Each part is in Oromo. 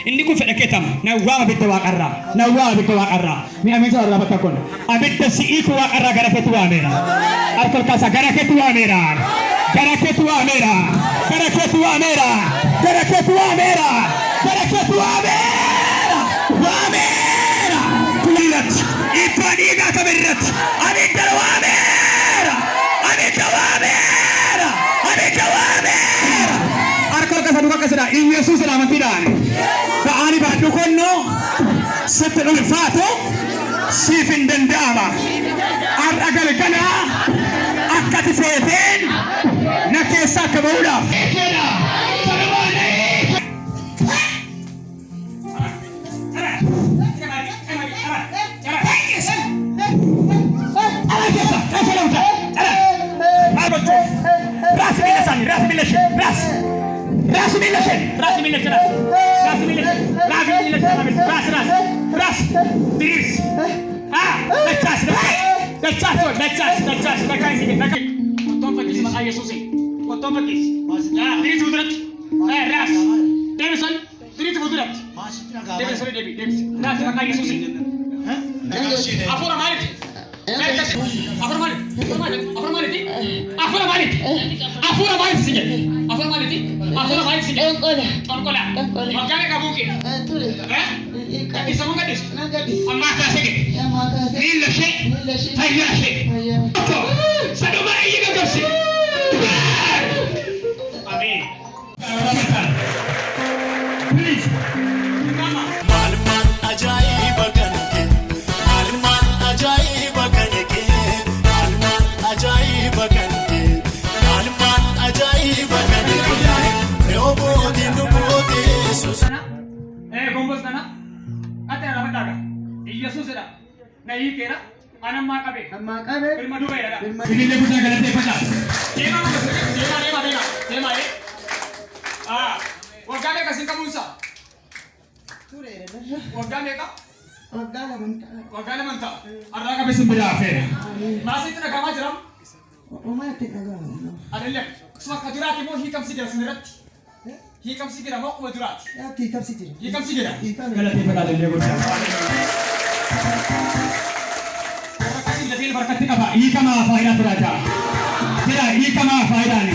Inni kun fedha keetama. Na waama abidda waaqarraa. Na waama abidda waaqarraa. Mi'a mi'a irraa bakka kun. Abidda si'ii kun waaqarraa gara keetti waameera. Harka ol kaasaa gara keetti waameera. Gara keetti waameera. Gara keetti waameera. Gara keetti waameera. Gara keetti waameera. Waameera. Irratti dhiibbaa dhiigaa kam irratti abidda waameera. Abidda waameera. Abidda waameera. Harka ol kaasaa duukaa akkasidha. Iyyasuus amantiidhaan. Ba'aanii baadhu konnoo sitti ulfaatu siif hin danda'ama. Har'a galgala akka ati feeteen na keessaa akka ba'uudhaaf. Raas miila isaanii, raas miila ishee, raas. Raas miila ishee, raas miila ishee, raas. Raas miila ishee, raas miila ishee, raas, raas, raas. Diriirsi. Ah, dachaas, dachaas, dachaas, dachaas, dachaas, dachaas, dachaas. Qottoon fakkisi maqaa Yesuusiin. Qottoon fakkisi. Diriirsi fuulduratti. Raas. Deebisol. Diriirsi fuulduratti. Deebisi sirrii deebi, deebisi. Raas maqaa Yesuusiin. Hafuura maaliiti? Hafuura maaliiti? Hafuura maaliiti? Hafuura maaliiti? Hafuura maaliiti? Hafuura maaliiti si jedhe? Hafuura maaliiti? Hafuura maaliiti si jedhe? Xonqola. Xonqola. Xonqola. Waggaa meeqa buukee? Ture. Gadhiisamuun gadhiisu. Nan gadhiisa. Ammaa kaasee gadi. Ammaa kaasee. Miila ishee. Miila ishee. Fayyaa ishee. Fayyaa. Tokko. Sadumaa iyyi gaggabsi. Ameen. Please. Maal maal ajaa'iba kan kee maal maal ajaa'iba kan kee maal maal ajaa'iba kan kee maal maal ajaa'iba kan kee re'oobootiin dhugootee Yesuus. Gombos kana ati ala madaaga Iyyasuusidha na hiikeera anammaa qabe Ammaa qabe. Birma dubeera. Birma. Ilillee guddaa galateeffadha. Deemaa mama deemaa deemaa deemaa deemaa ee. Ah, waggaa meeqa sin qabuunsa? Ture. Waggaa meeqa? Waggaa lama ta'a. Waggaa lama ta'a. Har'aa qabe sin biraa hafeera. Maasitti dhagahamaa jira. Homaa itti dhaga'amu. Adellee suma akka duraati moo hiikamsi jira sin irratti? Hiikamsi jira moo akkuma duraati? Yaatti hiikamsi jira. Hiikamsi jira. Hiikame. Galateeffadha ilillee guddaa. Warra akkasii lafeen harkatti qaba. Hiikamaa faayidaa turaa jira. Jira hiikamaa faayidaani.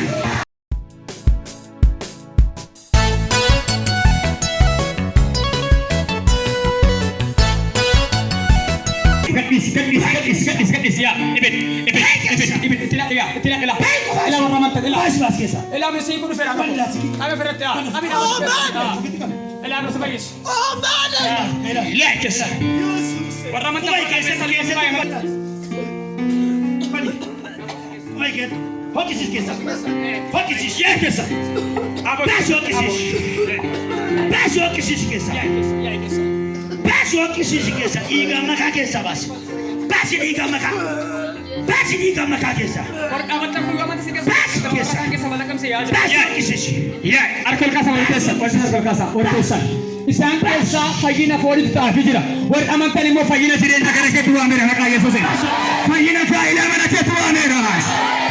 Gadhiisi gadhiisi gadhiisi gadhiisi gadhiisi yaa ibid ibid ibid ibid itti ila itti ila ila ila warra amantan ila Baas baas keessa. ila misii kun dhufeera qabe fedhatte yaa qabe dhaabate ila nu si fayyisu yaa keessa warra amantan Quba keessa keessa. Quba keessa. Hokkisiis keessa. Hokkisiis yaa keessa. Baas hokkisiis. Baas hokkisiis keessa. Yaa keessa. Baas hokkisiis keessa. Dhiiga makaa keessa baas. Baasi dhiiga makaa. Baasi dhiiga makaa keessa. Warra amantan kun amantii si keessa Baas keessa. keessa malaqamse yaa jira. Baas hokkisiis. Yaa harka ol kaasaa wal keessa wal keessa ol kaasaa wal keessa. Isaan keessaa fayyina foonitu ta'aafii jira. Warri amantan immoo fayyina jireenya gara keetti waameera maqaa Yesuusiin. Fayyina gaa'ilaa mana keetti waameera.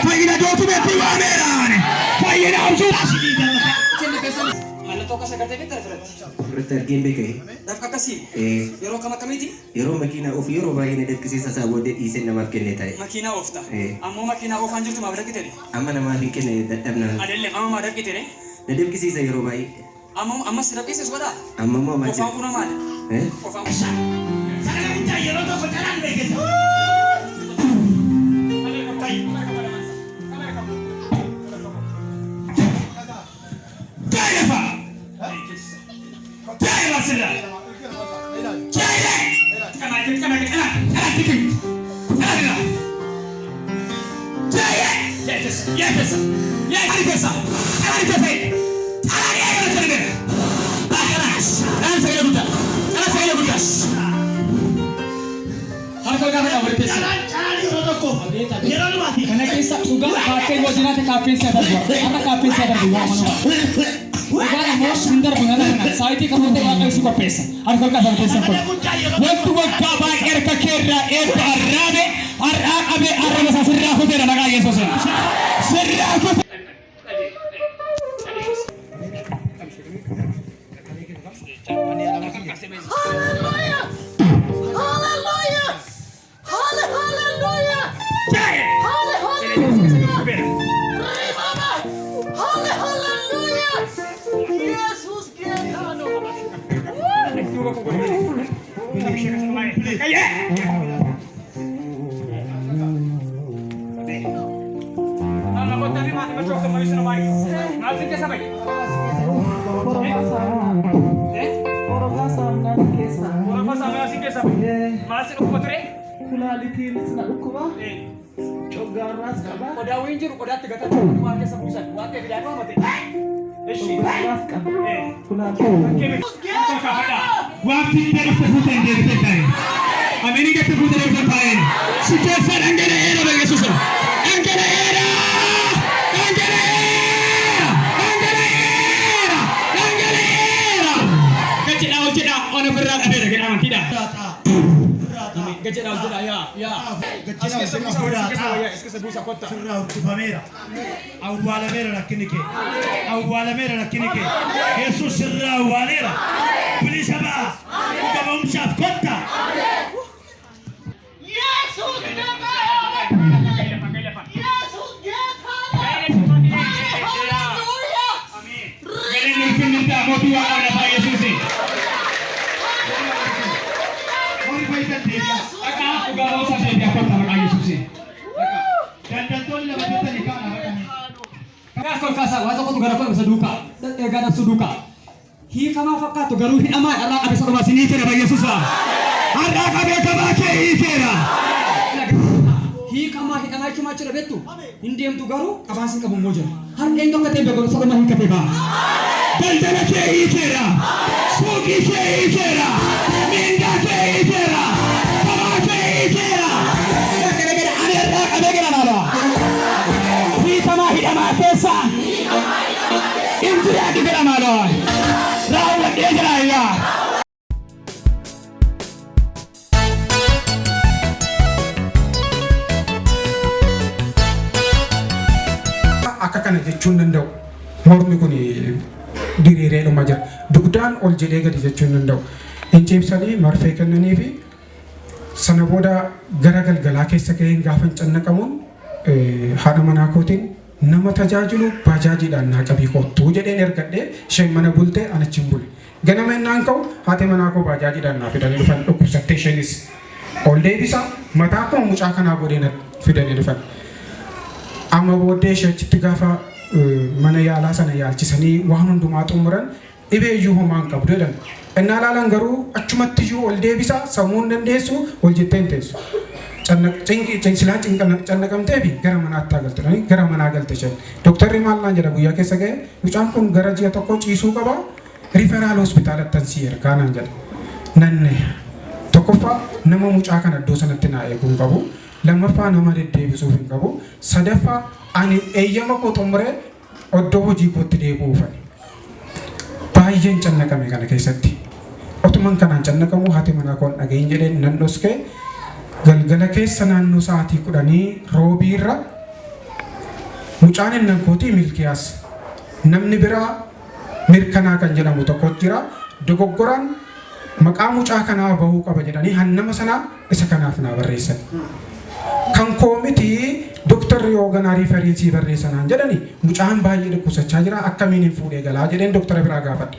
Fayyina dookumentii waameera. Fayyina abjuu. Baasi dhiiga makaa. Mallattoo akkas agartee beektaa irratti? Ofirratti argeen beeka. Dafqa akkasii Ee, yeroo kam akkamiiti? Yeroo makiinaa ofu yeroo baay'ee na dafqisiisa isaa booddee dhiisee namaaf kennee taa'e. Makiinaa oofta. Ee. Ammoo makiinaa oofaan jirtu maaf dafqite? Amma namaaf hin kenne dadhabnaan. Adellee amma maa dafqite? Na dafqisiisa yeroo baay'ee. Amma ammas si dafqisiisu godhaa? Amma immoo maal Oofaan jedha? kun maali? Eh? Oofaan Sagalee guddaa yeroo tokko caraan beekessa. Jai lafa! Jai basirra! Jai le! Qanaa qanaa qanaa qanaa dikin! Qanaa dira! Jai le! Yaa keessa yaa keessa yaa ani keessa qanaa keessa qanaa yaa kana jedhame qanaa qanaa sagalee guddaa qanaa sagalee guddaa harka ol kaafadhaa wal keessa. Caraan caraan yeroo tokko yeroo dhumaati. Kana keessa dhugaa kaaffee yoo jiraate kaaffeen si'a darbu. Har'a kaaffeen si'a darbu yoo amanuu baate. Dhugaan ammoo hin darbu nama kana. Saayitii qabatee Waaqayyo si qopheessa. Harka ol kaasa keessan kun. Sagalee guddaa yeroo Wanti waggaa baay'ee harka kee irraa eebba arraabe har'aa qabee arraba isaa sirraa kuteera maqaa Yesuusiin. Sirraa kute. Orofaa saamunaa keessa. Maal si dhukkuba ture? Kulaalitiin na dhukkuba. Coggaarraas qaba. Qodaa wayiin jiru qodaatti gatanii waan keessa buusan waan ta'eef ilaaluu hamate. Ishi. Coggaarraas qaba. Kulaalitiin. Waan fiixee dhufte fuutee hin deebitee taa'e. Ameen gatte fuutee deebitee taa'e. Si keessaa dhangala'eera ba Yesuus. Dhangala'eera! Dhangala'eera! Dhangala'eera! Dhangala'eera! Gajjedhaa ol jedhaa on ofirraa dhabeera jedha amantiidha. Gajjedhaa ol jedhaa yaa yaa. As keessa buusa as keessa wayyaa as keessa buusa kottaa. Sirraa hurgufameera. Awwaalameera rakkinni kee. Awwaalameera rakkinni kee. Yesuus sirraa awwaaleera. Bilisa ba'a. Dhuga ba'umsaaf kottaa. Galeen ulfinni ta'a mootii waaqaa lafaa Yesuusi. Warri fayyisan deebi'aa. Dhaqaa dhugaa ba'umsaaf deebi'aa kottaa maqaa Yesuusi. Daldaltoonni lama jettanii kaan hafanii. Kanaaf ol kaasaa waa tokkotu gara koo isa duukaa eegaa nafsu duukaa. Hiikamaa fakkaattu garuu hidhamaa har'aa qabe sadhumaa sinii kenna ba Yesuusa. Har'aa qabee kabaa kee hiikeera. Hiikamaa hidhamaa jechuun maal jechuudha beektu? Hin deemtu garuu qabaan sin qabu immoo jira. Har'een tokko ta'e beeku sadhumaa hiikatee ba'a. Daldala kee hiikeera. Suuqii kee hiikeera. Miindaa kee hiikeera. Kabaa kee hiikeera. Ani har'aa qabee gara maala. Hiikamaa hidhamaa keessa. Injiraatu jedhama loo. Raawwadhee jira ayyaa. Akka kana jechuu hin danda'u. Mormi kun diriireedhuma jira. Dugdaan ol jedhee gadi jechuu hin danda'u. Hin ciibsanii marfee kennanii fi sana booda gara galgalaa keessa ga'een gaafa hin cannaqamuun haadha manaa kootiin nama tajaajilu baajaajiidhaan naa qabii koottuu jedheen ergadhee isheen mana bultee an achiin bule. Ganama innaan ka'u haati manaa koo baajaajiidhaan naa fidanii dhufan dhukkubsattee isheenis ol deebisa mataa akkuma mucaa kanaa godhee na fidanii dhufan. Amma booddee ishee achitti gaafa mana yaalaa sana yaalchisanii waan hundumaa xumuran dhibee iyyuu homaa hin qabdu jedhan. Innaa laalan garuu achumatti iyyuu ol deebisa sammuu hin dandeessu ol jettee hin teessu. Silaa cannaqamtee fi gara manaatti haa galtu jedhanii gara manaa galte isheen. Dooktarri maal naan jedha guyyaa keessa ga'e mucaan kun gara ji'a tokko ciisuu qaba referral hospitaalattan si ergaa naan jedha. Nanne tokkoffaa nama mucaa kana iddoo sanatti naa eeguu hin qabu. Lammaffaa nama deddeebisuuf hin qabu. Sadaffaa ani eeyyama koo xumuree oddoo hojii kootti deebi'uufani. Baay'een cannaqame kana keessatti. Otuman kanaan cannaqamuu haati manaa koo hin dhagahin jedheen nan dhoske. Galgala keessa naannoo sa'aatii 10 roobiirra mucaan innan kootii Milkiyaas namni biraa Mirkanaa kan jedhamu tokkotu jira. Dogoggoraan maqaa mucaa kanaa bahuu qaba jedhanii hannama sanaa isa kanaaf naa barreessan. Kan koo miti doktarri yoo ganaa riifarii sii barreessa naan jedhani mucaan baay'ee dhukkubsachaa jira akkamiin hin fuudhee galaa jedheen doktara biraa gaafadhe.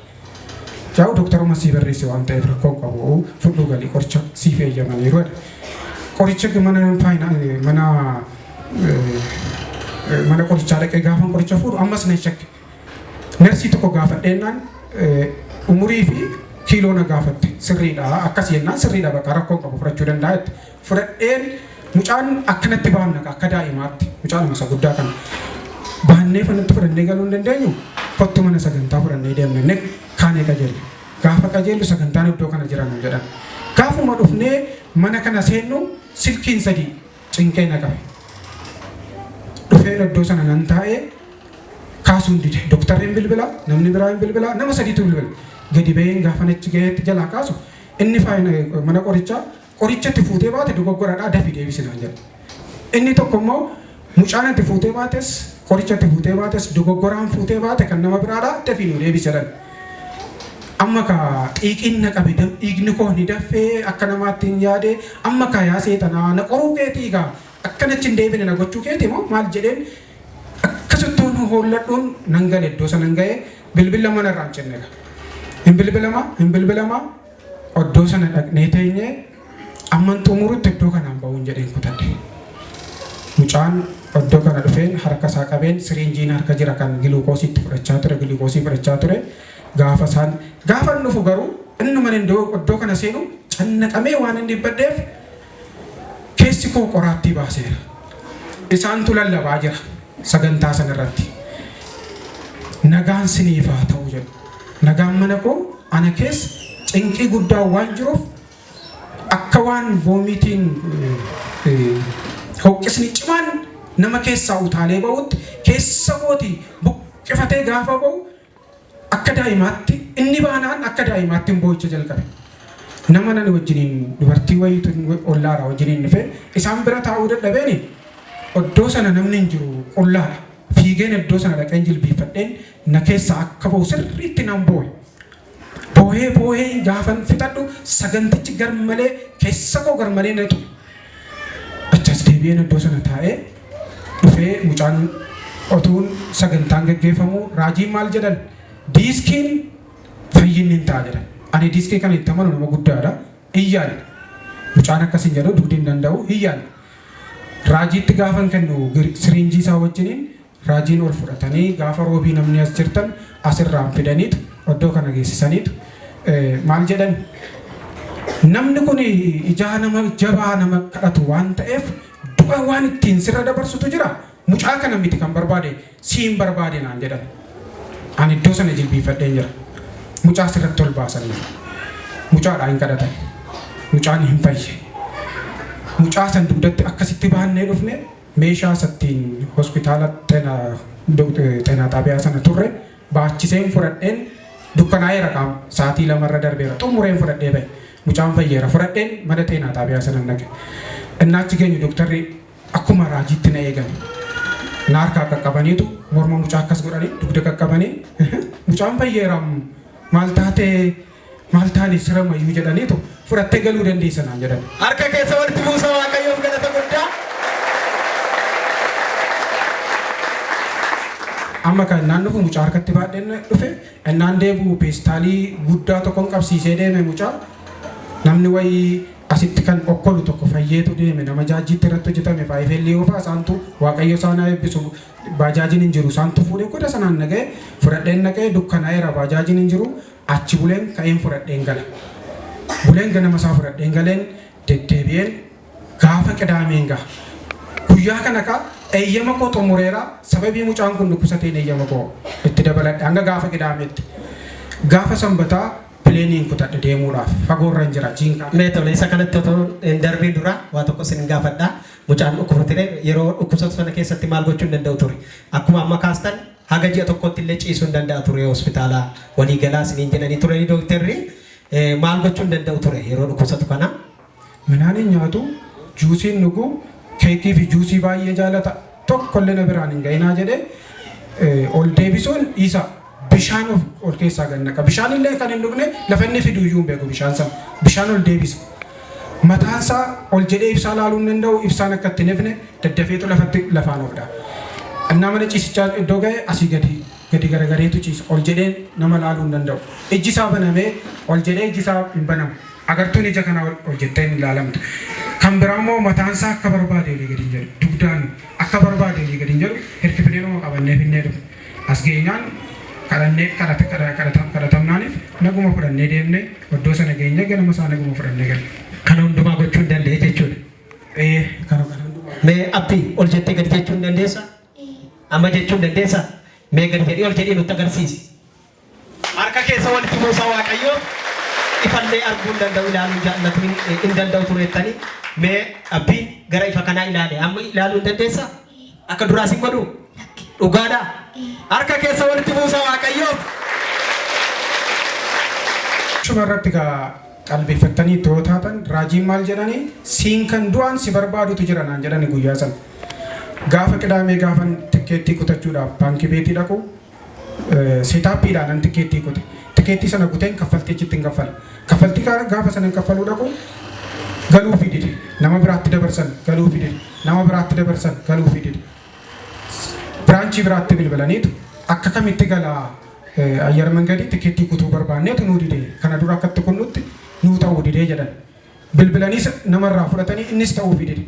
Yaa'u doktaruma sii barreesse waan ta'eef rakkoo hin qabu fudhuu galii qoricha siif eeyyamaniiru jedhe. Qoricha mana faayina mana mana qorichaa dhaqee gaafan qoricha fuudhu ammas nan shakke. Narsii tokko gaafadheennaan umurii fi kiiloo na gaafatte. Sirriidha akkas jennaan sirriidha bakka rakkoo hin qabu fudhachuu danda'a jette. Fudhadheen mucaan akkanatti baanna akka daa'imaatti mucaanuma isa guddaa kana baannee fanatti fudhannee galuu hin dandeenyu kottu mana sagantaa fudhannee deemna jennee kaanee qajeelle. Gaafa qajeellu sagantaan iddoo kana jira nuun jedhan. Gaafuma dhufnee mana kana seennu silkiin sadii cinqee na qabe. Dhufeen iddoo sana nan taa'ee kaasuun dide. Doktarri hin bilbila, namni biraa hin bilbila, nama sadiitu bilbila. Gadi ba'een gaafan achi gaheetti jalaa kaasu inni faayina mana qorichaa qoricha itti fuutee baate dogoggoradhaa dafii deebisi naan jedhe. Inni tokko immoo mucaan itti fuutee baates qoricha itti fuutee baates dogoggoraan fuutee baate kan nama biraadhaa dafii nuu deebisi jedhan. Amma ka xiiqiin na qabe dhiigni koo ni daffee akka namaatti hin yaade amma ka yaa seexanaa na qoruu keetii gaa akkanachi hin deebine na gochuu keeti moo maal jedheen akkasittuun hoolladhuun nan gale iddoo sanan ga'e bilbila mana irraa hin cinne hin bilbilama hin bilbilama iddoo sana dhaqnee teenye amman xumurutti iddoo kanaan ba'uun jedheen kutadhe. Mucaan iddoo kana dhufeen harka isaa qabeen siriinjiin harka jira kan giluukoosiitti fudhachaa ture giluukoosii fudhachaa ture gaafa isaan gaafa inni dhufu garuu innuman iddoo kana seenu cannaqamee waan inni dhibbadheef keessi koo qoraattii baaseera. Isaantu lallabaa jira sagantaa sana irratti. Nagaan siniif haa ta'u jedhu. Nagaan mana koo ana keessa cinqii guddaa waan jiruuf akka waan voomitiin hoqqisni cimaan nama keessaa utaalee ba'utti keessa kooti buqqifatee gaafa ba'u akka daa'imaatti inni baanaan akka daa'imaatti hin boo'icha jalqabe. Nama nani wajjiniin dubartii wayiitu ollaadha wajjiniin dhufe isaan bira taa'uu dadhabeeni iddoo sana namni hin jiru qullaadha. Fiigeen iddoo sana dhaqeen jilbiifadheen na keessaa akka ba'u sirriitti nan boo'e. Boohee boohee gaafan fixadhu sagantichi garmalee keessa koo garmalee na ture. Achas deebi'een iddoo sana taa'ee dhufee mucaan otuun sagantaan geggeeffamu raajiin maal jedhan diiskiin fayyinni hin ta'a jedhan. Ani diiskii kana itti amanu nama guddaadha. Iyyaan mucaan akkasiin jedhu dugdi hin danda'u iyyaan. Raajiitti gaafan kennu siriinjii isaa wajjiniin raajiin ol fudhatanii gaafa roobii namni as jirtan asirraan fidaniitu iddoo kana geessisaniitu maal jedhan namni kun ijaa nama jabaa nama kadhatu waan ta'eef du'a waan ittiin sirra dabarsutu jira mucaa kana miti kan barbaade siin barbaade naan jedhan. Ani iddoo sana jilbiifadheen jira. Mucaa sirratti ol baasanii mucaadhaa hin kadhatan. Mucaan hin fayye. Mucaa san dugdatti akkasitti baannee dhufne meeshaa isattiin hospitaala xeenaa xaabiyaa sana turre baachiseen fudhadheen dukkanaa'eera qaama sa'aatii lamarra darbeera xumureen fudhadhee bahe mucaan fayyeera fudhadheen mana xeenaa xaabiyaa sana naqe. Innaachi geenyu dooktarri akkuma raajiitti na eegan. Na harkaa qaqqabaniitu morma mucaa akkas godhanii dugda qaqqabanii mucaan fayyeera maal taatee maal taane siramayyuu jedhaniitu fudhattee galuu dandeessa naan jedhan. Harka keessa walitti buusa Waaqayyoof galata guddaa. Amma kan innaan dhufu mucaa harkatti baadheen dhufe innaan deebi'u peestaalii guddaa tokkoon qabsiisee deeme mucaa namni wayii asitti kan okkolu tokko fayyeetu deeme nama jaajjiitti irratti hojjetame faayifeellii oofaa isaantu Waaqayyo isaan haa eebbisu baajaajiin hin jiru isaantu fuudhee goda sanaan naga'e fudhadheen naqee dukkanaa'eera baajaajiin hin jiru achi buleen ka'een fudhadheen gala. Buleen ganama isaa fudhadheen galeen deddeebi'een gaafa qidaameen gaha. Guyyaa kana ka eeyyama koo xumureera sababii mucaan kun dhukkubsateen eeyyama koo itti dabaladhe hanga gaafa qidaameetti. Gaafa sanbataa pileeniin kutadhe deemuudhaaf fagoorra hin jira jiinkaa. Mee tole isa kanatti otoo hin darbiin dura waa tokko isin gaafadha. Mucaan dhukkubsatee yeroo dhukkubsatu sana keessatti maal gochuu hin danda'u ture? Akkuma amma kaastan haga ji'a tokkotti illee ciisuu hin danda'a ture hospitaala waliigalaa isiniin jedhanii turanii dooktarri maal gochuu hin danda'u ture yeroo dhukkubsatu kana? Midhaan hin nyaatu, juusiin dhugu, keekii fi juusii baay'ee jaalata tokkollee na biraan hin ga'inaa jedhee ol deebisuun dhiisa bishaan ol keessaa gad naqa. Bishaan illee kan hin dhugne lafa inni fidu iyyuu hin beeku bishaan sana. Bishaan ol deebisa. Mataan isaa ol jedhee ibsaa laaluu hin danda'u ibsaan akka itti hin ifne daddafeetu lafatti lafaan of dha'a. Innaa mana ciisichaa iddoo ga'e asii gadi gadi garagareetu ciisa. Ol jedhee nama laaluu hin danda'u. Ijji isaa banamee ol jedhee ijji isaa hin banamu. Agartuun ija kanaa ol jettee hin ilaalamtu. Kan biraa immoo mataan isaa akka barbaade olii gadi hin jedhu. Dugdaan akka barbaade olii gadi hin jedhu hirkifneedhuma qabannee finnee dhufne. As geenyaan kadhannee kadhatamnaaniif naguma fudhannee deemne iddoo sana geenye ganama isaa naguma fudhannee galle. Kana hundumaa gochuu hin danda'e jechuudha. Kana hundumaa. Mee abbii ol jettee gadi jechuu hin dandeessaa? Amma jechuu hin dandeessaa? Mee gadi jedhii ol jedhii nutti agarsiisi. Harka keessa walitti buusaa Waaqayyoo ifallee arguu hin danda'u ilaaluu jaallatu hin danda'u tureettanii mee abbiin gara ifa kanaa ilaale amma ilaaluu hin dandeessaa? Akka duraas hin godhuu? Dhugaadhaa? Harka keessa walitti buusaa Waaqayyoof. Shuma irratti gaa qalbeeffattanii itti yoo taatan raajiin maal jedhanii siin kan du'aan si barbaadutu jira naan jedhani guyyaa sana. Gaafa qidaamee gaafan tikkeettii kutachuudhaaf baankii beetii dhaqu seetaappiidhaan an tikkeettii kute. Tikeettii sana kuteen kaffaltii achitti hin kaffala. Kaffaltii gaafa sana hin kaffaluu dhaqu galuufii dide. Nama biraatti dabarsan, galuufii dide. Nama biraatti dabarsan, galuufii dide. Branchii biraatti bilbilaniitu akka kamitti galaa ayyar mangadii tikeettii kutuu barbaanneetu nuu dide. Kana dura akkatti kunnutti nuu ta'uu didee jedhan. Bilbilaniis namarraa fudhatanii innis ta'uufii dide.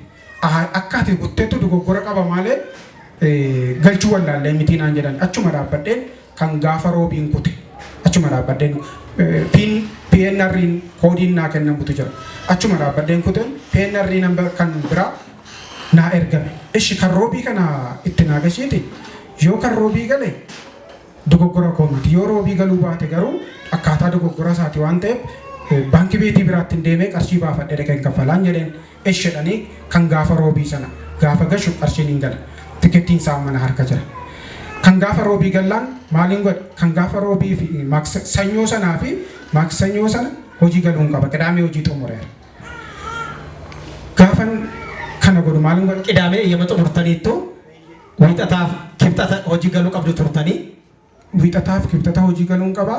Akka ati kutteetu dogoggora qaba malee galchuu wallaallee mitii naan jedhan. Achuma dhaabbadheen kan gaafa roobiin kute. Achuma dhaabbadheen PIN PNR'n koodiin naa kennamutu jira. Achuma dhaabbadheen kuteen PNR number kan biraa naa ergame. Ishi kan roobii kana itti naa gashiiti, yoo kan roobii gale dogoggora koo miti. Yoo roobii galuu baate garuu akkaataa dogoggora isaati waan ta'eef baankii beetii biraatti hin deemee qarshii baafadhee dhaqeen kaffalaan jedheen. Ishi jedhanii kan gaafa roobii sana gaafa gashu qarshiin hin gala. Tikettiin isaa mana harka jira. Kan gaafa roobii gallaan maaliin godhe? Kan gaafa roobii fi sanyoo sanaa fi maaksanyoo sana hojii galuun qaba. Qidaamee hojii xumureera. Gaafan kana godhu maaliin godhe? Qidaamee eeyyama xumurtaniittu, wiixataaf kibxata hojii galuu qabdu turtanii. Wiixataaf kibxata hojii galuun qaba.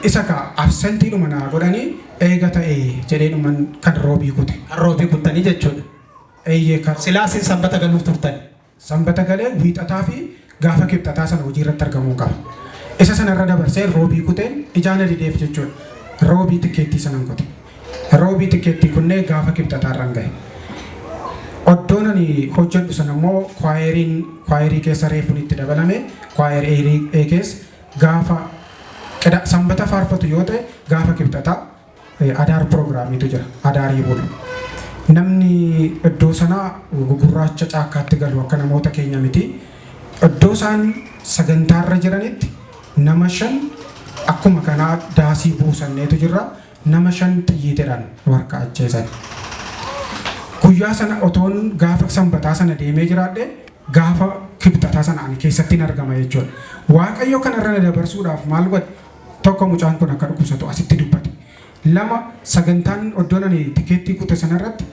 Isa ka absentiidhuma naa godhanii eega ta'e jedheedhuman kan roobii kute. Kan roobii kuttanii jechuudha. Eeyyee, kan Silaas sanbata galuuf turtani. Sanbata galee wiixataa fi gaafa kibxataa sana hojii irratti argamuu qaba. Isa sana irra dabarsee roobii kuteen ijaana dideef jechuudha. Roobii tikkeettii sanan kute. Roobii tikkeettii kunnee gaafa kibxataa irraan gahe. Iddoon ani hojjedhu sana immoo choiriin choirii keessa reefuun itti dabalame, choirii keessa gaafa sanbata faarfatu yoo ta'e gaafa kibxataa adaar piroogiraamiitu jira. Adaarii bulu. Namni iddoo sanaa gurraacha caakkaatti galu akka namoota keenya miti. Iddoo isaan sagantaarra jiranitti nama shan akkuma kanaa daasii buusanneetu jirra. Nama shan xiyyiiteedhaan warqa ajjeesan. Guyyaa sana otoon gaafa sanbataa sana deemee jiraadhe gaafa kibxataa sana ani keessatti hin argama jechuudha. Waaqayyo kanarra na dabarsuudhaaf maal godhe? Tokko, mucaan kun akka dhukkubsatu asitti dubbate. Lama, sagantaan iddoon ani tikeettii kute sanarratti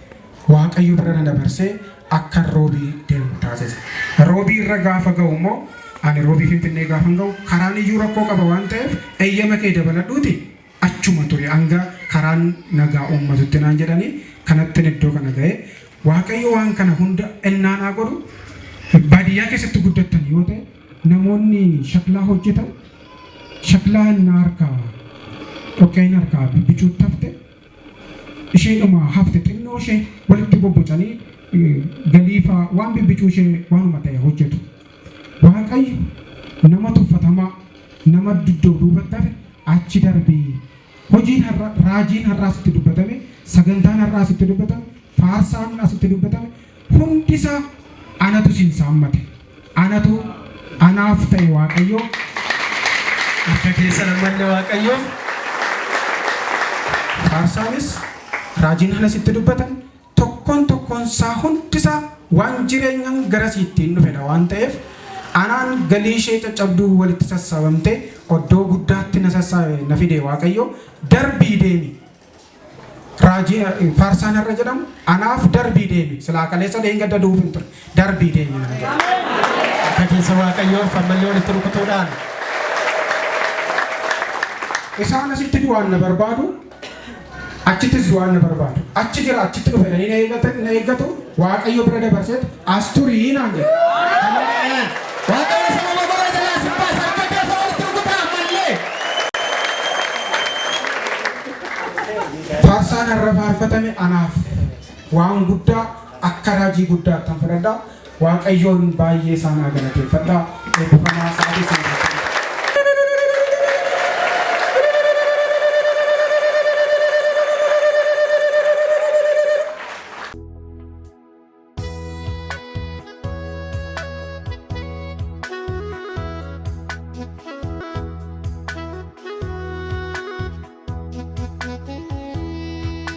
Waaqayyo bira na dabarsee akka roobii deemu taasise. Roobii irra gaafa ga'u immoo ani roobii Finfinnee gaafa ga'u karaan iyyuu rakkoo qaba waan ta'eef eeyyama kee dabaladhuuti achuma ture hanga karaan nagaa uummatutti naan jedhanii kanattin iddoo kana ga'e. Waaqayyo waan kana hunda ennaanaa godhu, baadiyyaa keessatti guddattan yoo ta'e, namoonni shaklaa hojjetan shaklaa innaa harkaa dhoqqeen harkaa bibbicuutti hafte, isheedhuma hafte xinnoo ishee walitti bobbocanii galiifaa waan bibbicuu ishee waanuma ta'e hojjetu. Waaqayyo nama tuffatamaa, nama iddoo duubatti hafe achi darbii hojiin har'a, raajiin har'a asitti dubbatame, sagantaan har'a asitti dubbatame, faarsaan asitti dubbatame hundisaa anatu siin saammate, anatu anaaf ta'e Waaqayyo. Harka keessan ammallee Waaqayyoof. Faarsaanis raajiin asitti dubbatan tokkoon tokkoon isaa hundisaa waan jireenyaan garasii ittiin dhufedha waan ta'eef anaan galii ishee caccabduu walitti sassaabamte oddoo guddaatti na sassaabe na fide Waaqayyo. Darbii deemi, raajii faarsaan har'a jedhamu anaaf darbii deemi, silaa kaleessa dheengadda du'uuf hin ture, darbii deemi naan jedhe. Harka keessa Waaqayyoof ammallee walitti rukutuudhaan. Isaan asitti du'aan na barbaadu, achittis du'aan na barbaadu. Achi jira, achitti dhufe na eeggatu, Waaqayyo bira dabarseetu as turii naan jedhe. Waaqayyo sababa bara jalaa si baasa, harka keessa walitti rukutaa ammallee. Faarsaan har'a faarfatame anaaf waan guddaa, akka raajii guddaa tan fudhadhaa. Waaqayyoon baay'ee isaan haa galateeffadhaa. Eebbifamaa, sa'aatii sana.